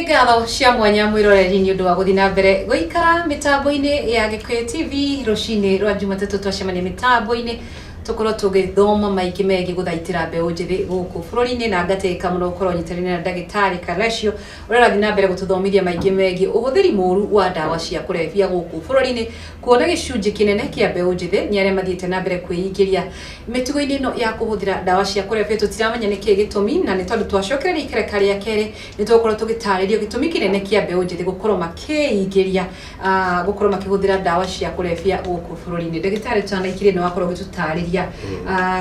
Ngatho cia mwanya mwĩroreri nĩ ũndũ wa gũthiĩ na mbere gũikara mĩtambo-inĩ ya Gĩkũyũ TV. Rũcinĩ rwa Jumatatũ twacemania mĩtambo-inĩ tũkorwo tũgĩthoma maingĩ megiĩ gũthaitĩra mbeũ njĩthĩ gũkũ bũrũri-inĩ, na ngatĩka mũno gũkorwo nyitanĩire na ndagĩtarĩ Karecio ũrĩa ũrathiĩ na mbere gũtũthomithia maingĩ megiĩ ũhũthĩri mũru wa ndawa cia kũrebia gũkũ bũrũri-inĩ, kuona gĩcunjĩ kĩnene kĩa mbeũ njĩthĩ nĩ arĩa mathiĩte na mbere kwĩingĩria mĩtugo-inĩ ĩno ya kũhũthĩra ndawa cia kũrebia. Tũtiramenya nĩkĩ gĩtũmi, na nĩ tondũ twacokereria ikereka rĩa kerĩ nĩ tũgũkorwo tũgĩtarĩrio gĩtũmi kĩnene kĩa mbeũ njĩthĩ gũkorwo makĩingĩria gũkorwo makĩhũthĩra ndawa cia kũrebia gũkũ bũrũri-inĩ. Ndagĩtarĩ, tũtanaikĩrie nĩ wakorwo ũgĩtũtarĩria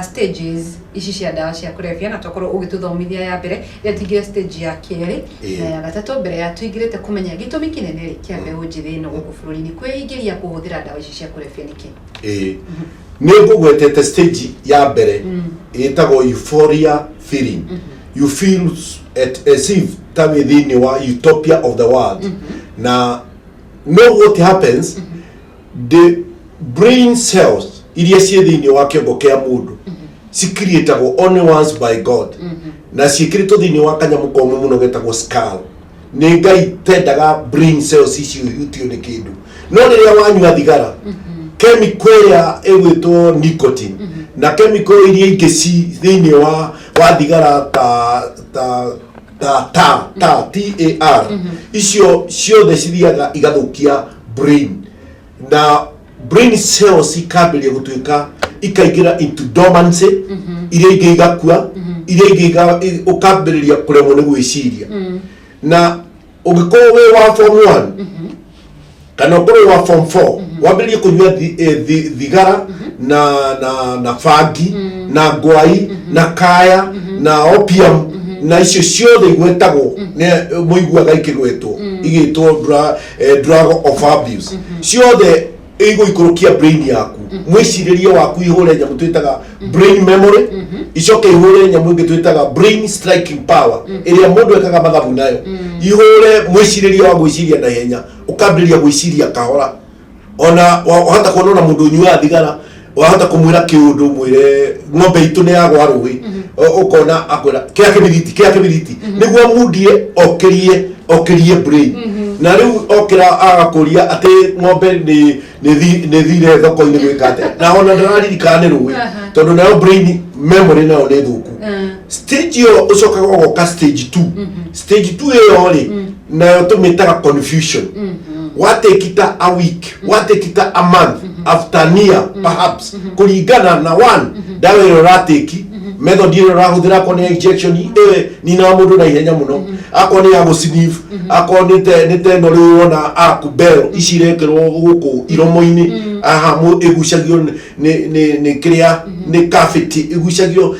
stages ici cia ndawa cia kũrebia, na twakorwo ũgĩtũthomithia ya mbere, rĩrĩa tũingĩre stage ya kerĩ na ya gatatũ. Mbere ya tũingĩrĩte kũmenya gĩtũmi kĩnene rĩ kĩa mbeũ njĩthĩ ĩno gũkũ bũrũri-inĩ kwĩingĩria kũhũthĩra ndawa ici cia kũrebia nĩkĩ? Ĩĩ, nĩ ngũgwetete stage ya mbere ĩtagwo euphoria feeling. You feel as if ta wĩ thĩinĩ wa utopia of the world. Na no what happens, the brain cells iria ciĩ thĩinĩ wa kĩongo kĩa mũndũ cikiriĩtagwo only once by God, na ciĩkĩrĩtwo thĩinĩ wa kanyamũ komũ mũno getagwo skull. Nĩ Ngai tendaga brain cells icio ihutio nĩ kĩndũ, no rĩrĩa wanyua thigara, chemical ĩrĩa ĩgwĩtwo nicotine na chemical iria ingĩ ci thĩinĩ wa thigara ta tar, icio ciothe cithiaga igathũkia brain, na brain cells ikambĩrĩria gũtuĩka ikaingĩra into dormancy, iria ingĩ igakua, iria ingĩ ũkambĩrĩria kũremwo nĩ gwĩciria. Na ũngĩkorwo wĩ wa form 1 kana ũkorwo wĩ wa form 4, wambĩrĩrie kũnyua thigara na bangi na ngwai na kaya na opium na icio ciothe igwetagwo nĩ mũiguaga ikĩgwetwo igĩtwo drug of abuse, ciothe igũikũrũkia brain yaku, mwĩcirĩrie waku, ihũre nyamũ twĩtaga brain memory, icoke ihũre nyamũ ĩngĩ twĩtaga brain striking power ĩrĩa mũndũ ekaga mathabu nayo, ihũre mwĩcirĩrie wa gwĩciria na ihenya, ũkambĩrĩria gwĩciria kahora. Ona wahota kuona ona mũndũ ũnyuaga thigara, wahota kũmwĩra kĩũndũ, mwĩre ng'ombe itũ nĩ yagwa rũĩ, ũkona akwĩra kĩa kĩbiriti, kĩa kĩbiriti, nĩguo mundie okĩrie okĩrie brain. Na rĩu okĩra agakũria atĩ ng'ombe nĩ thire thoko-inĩ gwĩka atĩa, na ona ndararirikana nĩ rũĩ, tondũ nayo brain memory nayo nĩ thũku. Stage ĩyo ũcokaga ũgoka stage 2. Stage 2 ĩyo rĩ, nayo tũmĩtaga confusion. Watekita a week, watekita a month, after an year perhaps, kũringana na one ndawa ĩrĩa ũratĩki, method ĩrĩa ũrahũthĩra, akorwo nĩ injection ĩ ninaga mũndũ na ihenya mũno, akorwo nĩ ya gũsniff, akorwo nĩ ta ĩno rĩu ũrona akubel ici irekĩrwo gũkũ iromo-inĩ aha, ĩgucagio nĩ kĩrĩa nĩ cavity, ĩgucagio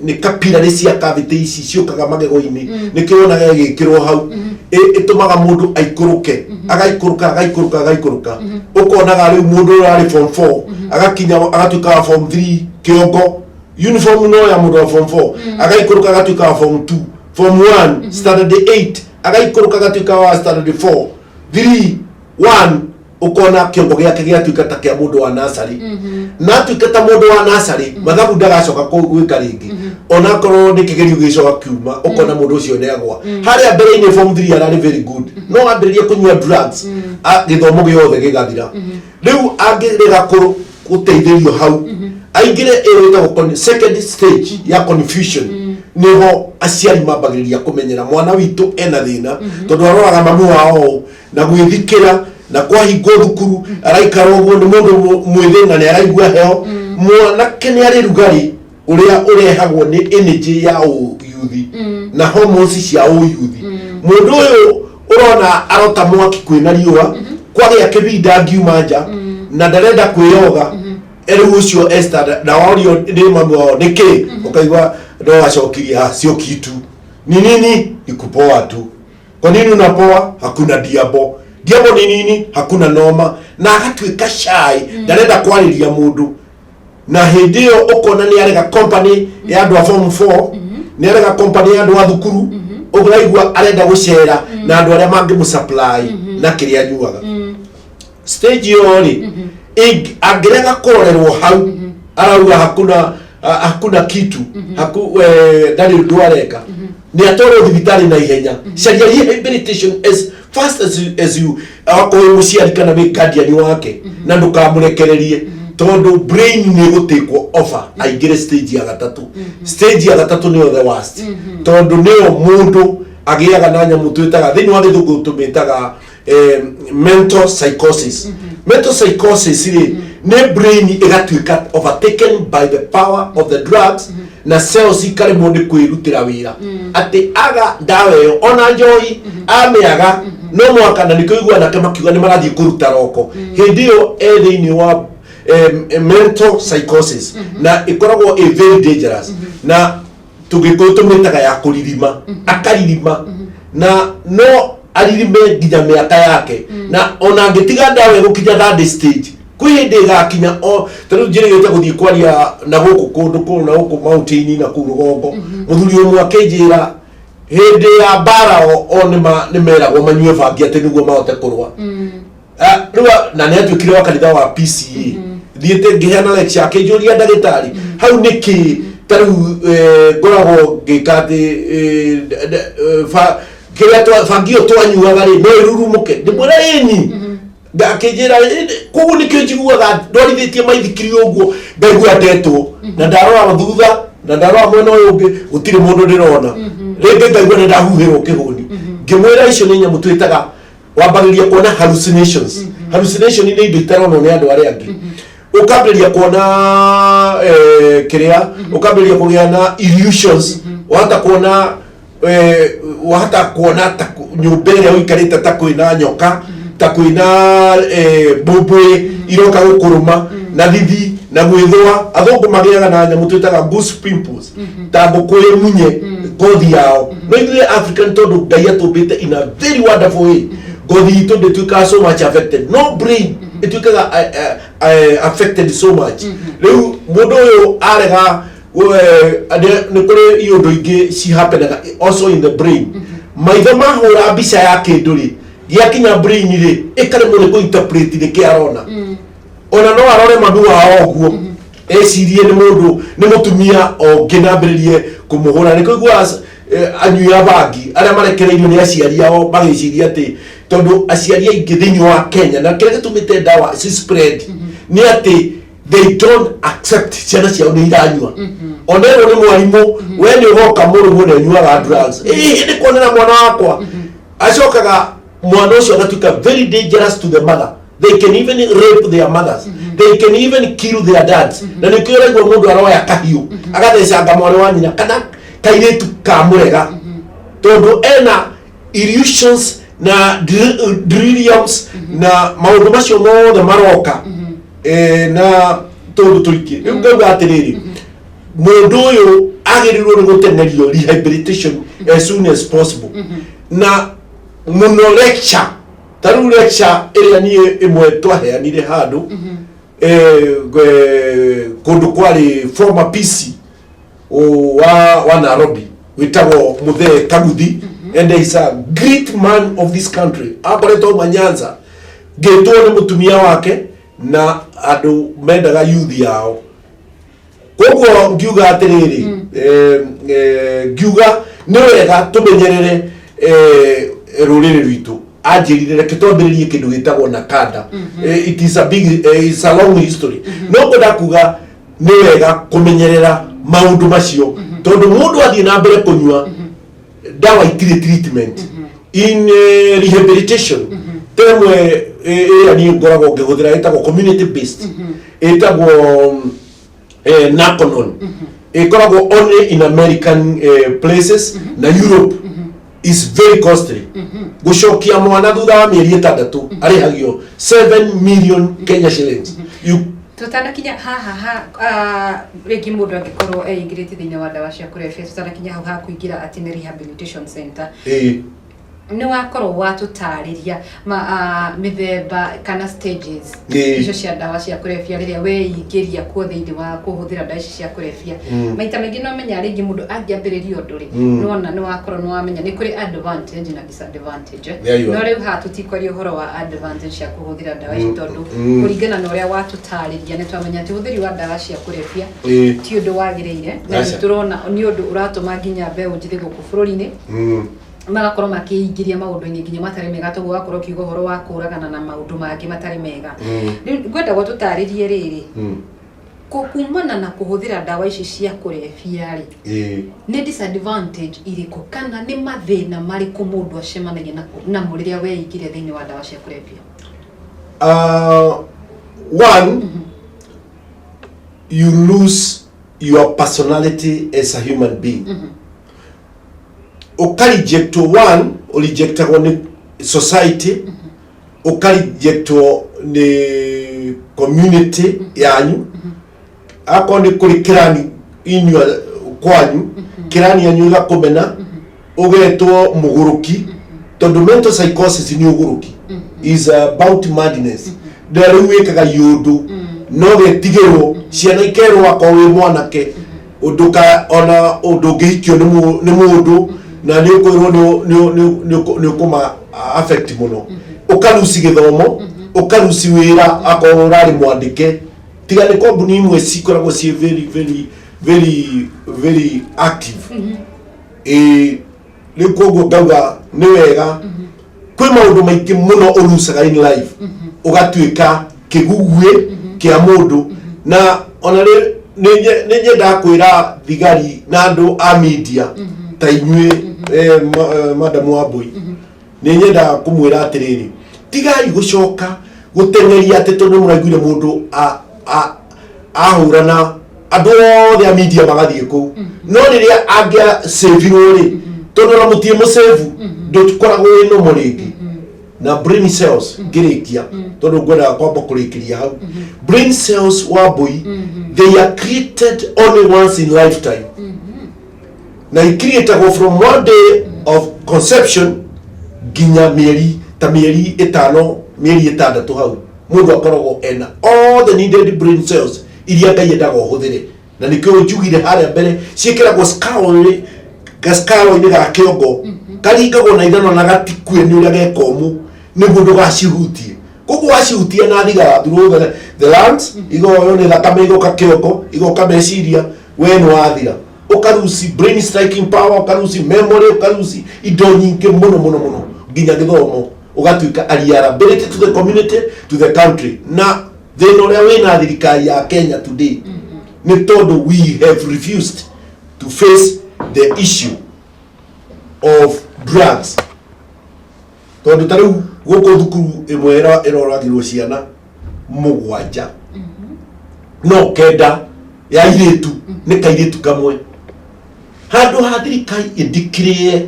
nĩ capillary cia cavity ici ciũkaga magego-inĩ, nĩkĩo wonaga ĩgĩkĩrwo hau. Ĩtũmaga mũndũ aikũrũke, agaikũrũka, agaikũrũka, agaikũrũka, ũkonaga rĩu mũndũ ũrarĩ form 4 agakinya agatuĩka wa form 3, kĩongo uniform no ya mũndũ wa form 4, agaikũrũka agatuĩka wa form 2, form 1, standard 8, agaikũrũka agatuĩka wa standard 4, 3, 1, ũkona kĩongo gĩake gĩatuĩka ta kĩa mũndũ wa nursery. Na atuĩka ta mũndũ wa nursery, mathabu ndagacoka gwĩka rĩngĩ, onakorwo nĩ kĩgerio gĩcoka kiuma, ũkona mũndũ ũcio nĩ agwa. Harĩa mbere-inĩ form 3 ararĩ very good, no ambĩrĩria kũnyua drugs, gĩthomo gĩothe gĩgathira. Rĩu angĩrega gũteithĩrio hau, aingĩre ĩyo ĩtagwo second stage ya confusion, nĩho aciari mambagĩrĩria kũmenyera mwana witũ ena thĩna, tondũ aroraga mamu wao ũũ na gwĩthikĩra na kwahingwo thukuru araikara ũguo, nĩ mũndũ mwĩthĩ na nĩ araigua heho. Mwanake nĩ arĩ rugarĩ ũrĩa ũrehagwo nĩ energy ya ũyuthi na hormones cia ũyuthi. Mũndũ ũyũ ũrona arota mwaki kwĩna riũa, kwagĩa kĩbinda angiuma nja na ndarenda kwĩyoga. Rĩu ũcio Esther na wario nĩ mamu wao nĩkĩ, ũkaigua no acokirie, "Ah, sio kitu." Ni nini? Ni kupoa tu. Kwa nini unapoa? Hakuna diabo. Diabo ni nini? Hakuna noma. Na agatuĩka shy, ndarenda kwarĩria mũndũ, na hĩndĩ ĩyo ũkona nĩ arega company ya andũ a form 4, nĩ arega company ya andũ a thukuru, ũraigua arenda gũcera na andũ arĩa mangĩmũ supply na kĩrĩa anyuaga. Stage ĩyo rĩ, angĩrega kũrorerwo hau, arauga hakuna, hakuna kitu, ndarĩ ũndũ areka. Nĩ atwarwo thibitarĩ na ihenya. Caria rehabilitation as fast as you akorwo wĩ mũciari kana wĩ guardian wake, na ndũkamũrekererie, tondũ brain nĩ ĩgũtĩkwo over aingĩre stage ya gatatũ. Stage ya gatatũ nĩyo the worst, tondũ nĩyo mũndũ agĩaga na nyamũ twĩtaga thĩinĩ wa Gĩthũngũ tũmĩtaga mental psychosis. Mental psychosis rĩ, nĩ brain ĩgatuĩka overtaken by the power of the drugs, na cells ikaremwo nĩ kwĩrutĩra wĩra, atĩ aga ndawa ĩyo ona njohi amĩaga no mwaka. Na nĩkĩo igua anake makiuga nĩ marathiĩ kũruta roko. Hĩndĩ ĩyo e thĩinĩ wa mental psychosis, na ĩkoragwo ĩ very dangerous, na tũgĩkũyũ tũmĩtaga ya kũririma. Akaririma na no aririme nginya mĩaka yake, na ona angĩtiga ndawa ĩgũkinya third stage, kwĩ hĩndĩ ĩgakinya. O ta rĩu njĩrĩgĩte gũthiĩ kwaria na gũkũ kũndũ kũu na gũkũ mountain na kũu rũgongo, mũthuri ũmwe akĩnjĩra hĩndĩ ya mbara o nĩ meragwo manyue bangi atĩ nĩguo mahote kũrũa. Ah, rĩu na nĩ atuĩkire wa kanitha wa PCA. Thiĩte ngĩheana lecture, akĩnjũria, "Ndagĩtarĩ, hau nĩkĩ ta rĩu ngoragwo ngĩka atĩ kĩrĩa bangi ĩyo twanyuaga rĩ, no ĩrurumũke?" Ndĩmwĩra ĩni. Akĩnjĩra, "Koguo nĩkĩo njiguaga ndwarithĩtie maithikiri ũguo, ngaigua ndetwo, na ndarora thutha na ndarora mwena ũyũ ũngĩ, gũtirĩ mũndũ ndĩrona rĩngĩ, ngaigua nĩ ndahuhĩrwo kĩhũni." Ngĩmwĩra icio nĩ nyamũ twĩtaga wambagĩrĩria kuona hallucinations. Hallucination nĩ indo itaronwo nĩ andũ arĩa angĩ. Ũkambĩrĩria kuona kĩrĩa, ũkambĩrĩria kũgĩa na illusions. Wahota kuona ta nyũmba ĩrĩa ũikarĩte ta kwĩna nyoka, ta kwĩna mbũmbũĩ iroka gũkũrũma, na thithi na gwĩthũa. Athũngũ magĩaga na nyamũ twĩtaga goose pimples, ta ngũkũ ĩmunye ngothi yao. No ithuĩ African, tondũ Ngai atũmbĩte in a very wonderful way, ngothi itũ ndĩtuĩkaga so much affected, no brain ĩtuĩkaga affected so much. Rĩu mũndũ ũyũ arega, nĩ kũrĩ iũndũ ingĩ ci happenaga also in the brain. Maitho mahũra mbica ya kĩndũ rĩ, gĩakinya brain rĩ, ĩkaremwo nĩ kũ-interpret nĩkĩ arona. Ona no arore mami wao ũguo, ecirie nĩ mũndũ, nĩ mũtumia ũngĩ, nambĩrĩrie kũmũhũra. Nĩ kũigua anyui a bangi arĩa marekereirio nĩ aciari ao, magĩciria atĩ tondũ aciari aingĩ thĩinĩ wa Kenya, na kĩrĩa gĩtũmĩte ndawa ci spread nĩ atĩ they don't accept ciana ciao nĩ iranyua. Ona erwo nĩ mwarimũ, "We nĩ ũgoka mũrũguo nĩ anyuaga drugs," "Ĩĩ, nĩ kuonera mwana wakwa." Acokaga mwana ũcio agatuĩka very dangerous to the mother. They can even rape their mothers, they can even kill their dads. Na nĩkĩo ũraigua mũndũ aroya kahiũ agathecanga mwana wa nyina kana kairĩtu kamũrega, tondũ ena illusions na deliriums na maũndũ macio mothe maroka na tũndũ tũingĩ. Rĩu ngauga atĩrĩrĩ, mũndũ ũyũ agĩrĩirwo nĩ gũteng'erio rehabilitation as soon as possible, na mũno lecture. Ta rĩu lecture ĩrĩa niĩ ĩmwe twaheanire handũ kũndũ kwarĩ former PC wa Nairobi wĩtagwo Muthee Kaguthi, and he is a great man of this country, akoretwo auma Nyanza. Ngĩtwo nĩ mũtumia wake na andũ mendaga youth yao. Koguo ngiuga atĩrĩrĩ, ngiuga nĩ wega tũmenyerere rũrĩrĩ rwitũ. Anjĩrire reke twambĩrĩrie kĩndũ gĩtagwo NACADA. It is a big it's a long history, no ngwenda kuga nĩ wega kũmenyerera maũndũ macio, tondũ mũndũ athiĩ na mbere kũnyua ndawa itirĩ treatment in rehabilitation. Ta ĩmwe ĩrĩa niĩ ngoragwo ngĩhũthĩra ĩtagwo community based, ĩtagwo Narconon, ĩkoragwo only in American places na Europe, is very costly. Gũcokia mwana thutha wa mĩeri 6 arĩhagio 7 million Kenya shillings. You Tutanakinya haha ha rĩngĩ mũndũ angĩkorwo eingĩrĩte thĩinĩ wa ndawa cia kũrebia, tutanakinya hau ha kũingĩra atĩ nĩ rehabilitation center, Nĩ wakorwo watũtarĩria mĩthemba kana stages icio cia ndawa cia kũrebia rĩrĩa weingĩria kuo thĩinĩ wa kũhũthĩra ndawa ici cia kũrebia. Maita maingĩ no menya rĩngĩ mũndũ angĩambĩrĩria ũndũ rĩ, nĩwona nĩ wakorwo nĩ wamenya nĩ kũrĩ advantage na disadvantage. There you No are. rĩu haha tũtikwaria ũhoro wa advantage cia kũhũthĩra ndawa ici, tondũ kũringana na ũrĩa watũtarĩria nĩ twamenya atĩ ũhũthĩri wa ndawa cia kũrebia ti ũndũ wagĩrĩire, na Aca. nĩ tũrona nĩ ũndũ ũratũma nginya mbeũ njĩthĩ gũkũ bũrũri-inĩ magakorwo makĩingĩria maũndũ-inĩ nginya matarĩ mega, toguo wakorwo ũkiuga ũhoro wa kũragana na maũndũ mangĩ matarĩ mega. Rĩu ngwenda gũtũtarĩrie rĩrĩ, kumana na kũhũthĩra ndawa ici cia kũrebia rĩ, nĩ disadvantage irĩkũ kana nĩ mathĩna marĩkũ mũndũ acemanagia namo rĩrĩa weingĩria thĩinĩ wa ndawa cia kũrebia? One, you lose your personality as a human being. Ũkarejectwo, one, ũrejectagwo nĩ society, ũkarejectwo nĩ community yanyu. Akorwo nĩ kũrĩ kĩrani inyua kwanyu, kĩrani yanyu ĩgakũmena, ũgetwo mũgũrũki, tondũ mental psychosis nĩ ũgũrũki, is about madness. Na rĩu wĩkaga iũndũ no getigĩrwo, ciana ikerwo akorwo wĩ mwanake ũndũ ka ona ũndũ ũngĩhikio nĩ mũndũ na nĩ ũkwĩrwo nĩ ũkũma affect mũno, ũkaruci gĩthomo, ũkaruci wĩra akorwo ũrarĩ mwandĩke, tiga nĩ kambuni imwe cikoragwo ciĩ very very very very active. Ĩĩ, rĩu koguo ngauga nĩ wega, kwĩ maũndũ maingĩ mũno ũrucaga in life, ũgatuĩka kĩguguĩ kĩa mũndũ. Na ona nĩ nyendaga kwĩra thigari na andũ a media ta inyuĩ, madam Wambui, nĩ nyendaga kũmwĩra atĩrĩrĩ, tigai gũcoka gũteng'eria atĩ tondũ mũraiguire mũndũ ahũrana, andũ othe a media magathiĩ kũu. No rĩrĩa angĩacavirwo rĩ, tondũ ona mũtirĩ mũcavu, ndũkoragwo wĩ nomo rĩngĩ. Na brain cells, ngĩrĩkia, tondũ ngwendaga kwamba kũrĩkĩria hau, brain cells, Wambui, they are created only once in lifetime, na icreatagwo from one day of conception nginya mĩeri ta mĩeri 5, mĩeri 6 hau mũndũ akoragwo ena all the needed brain cells iria Ngai endaga ũhũthĩre. Na nĩkĩo njugire harĩa mbere ciĩkĩragwo skull-inĩ, gaskaro-inĩ ga kĩongo karingagwo na ithanwa na gatikue nĩ ũrĩa gekomũ nĩguo ndũgacihutie. Koguo wacihutia na thigara through the lungs, igoyo nĩ thakame, igoka kĩongo, igoka meciria, we nĩ wathira, ũkaruci brain striking power, ũkaruci memory, ũkaruci indo nyingĩ mũno mũno mũno, nginya gĩthomo, ũgatuĩka a liability to the community, to the country. Na thĩna ũrĩa wĩna thirikari ya Kenya today nĩ tondũ we have refused to face the issue of drugs, tondũ ta rĩu gũkũ thukuru ĩmwe ĩroragirwo ciana 7, no 9 ya airĩtu nĩ kairĩtu kamwe. Handũ ha thirikari ĩndikirĩe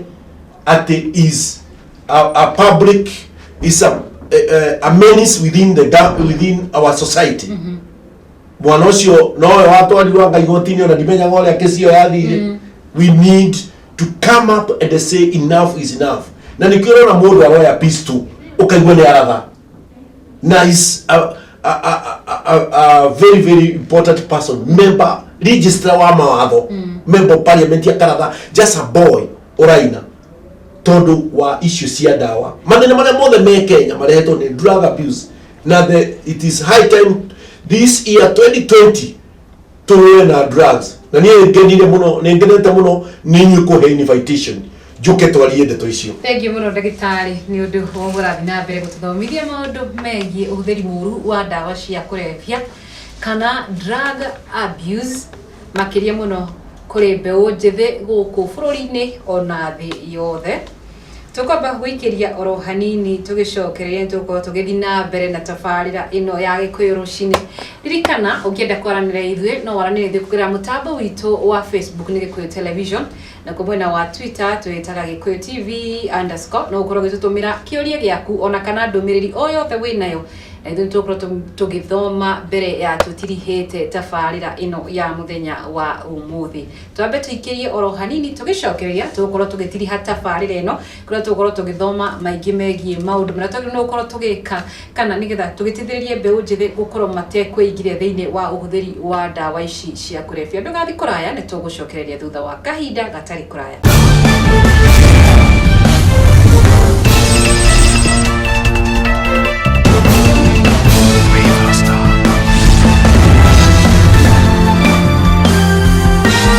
atĩ is a public is a menace within our society, mwana ũcio nowe watwarirwo anga igoti-inĩ, ona ndimenyaga ũrĩa kesi ĩyo yathire. We need to come up and say enough is enough. Na nĩkĩo ũrona mũndũ aroya pistol, ũkaigua nĩ aratha, na is a very very important person, member registrar wa mawatho, member of parliament, akaratha just a boy ũraina tondũ wa icio cia ndawa. Mathĩna marĩa mothe me Kenya marehetwo nĩ drug abuse, na it is high time this year 2020 tũrũe na drugs. Na niĩ ngenire mũno, nĩ ngenete mũno nĩ inyuĩ kũhe invitation njũke twarie ndeto icio. Thank you mũno, ndagĩtarĩ, nĩ ũndũ wa gũrathiĩ na mbere gũtũthomithia maũndũ megiĩ ũhũthĩri mũru wa ndawa cia kũrebia kana drug abuse, makĩria mũno kũrĩ mbeũ njĩthĩ gũkũ bũrũri-inĩ ona thĩ yothe. Tũkwamba gũikĩria oro hanini, tũgĩcokereria nĩ tũgũkorwo tũgĩthiĩ na mbere na tabarĩra ĩno ya Gĩkũyũ Rũcinĩ. Ririkana ũngĩenda kwaranĩria ithuĩ, no waranĩrie ithuĩ kũgerera mũtambo witũ wa Facebook, nĩ Gĩkũyũ Television, na kwa mwena wa Twitter twĩtaga Gĩkũyũ TV underscore. No ũkorwo ũgĩtũtũmĩra kĩũria gĩaku ona kana ndũmĩrĩri o yothe wĩnayo. Na ithuĩ nĩtũgũkorwo tũgĩthoma mbere ya tũtirihĩte tabarĩra ĩno ya mũthenya wa ũmũthĩ. Twambe tũikĩrie oro hanini, tũgĩcokereria tũgũkorwo tũgĩtiriha tabarĩra ĩno kũrĩa tũgũkorwo tũgĩthoma maingĩ megiĩ maũndũ marĩa twagĩrĩirwo nĩ gũkorwo tũgĩka kana nĩgetha tũgĩteithĩrĩrie mbeũ njĩthĩ gũkorwo matekwĩingĩria thĩinĩ wa ũhũthĩri wa ndawa ici cia kũrebia. Ndũgathiĩ kũraya, nĩ tũgũcokereria thutha wa kahinda gatarĩ kũraya.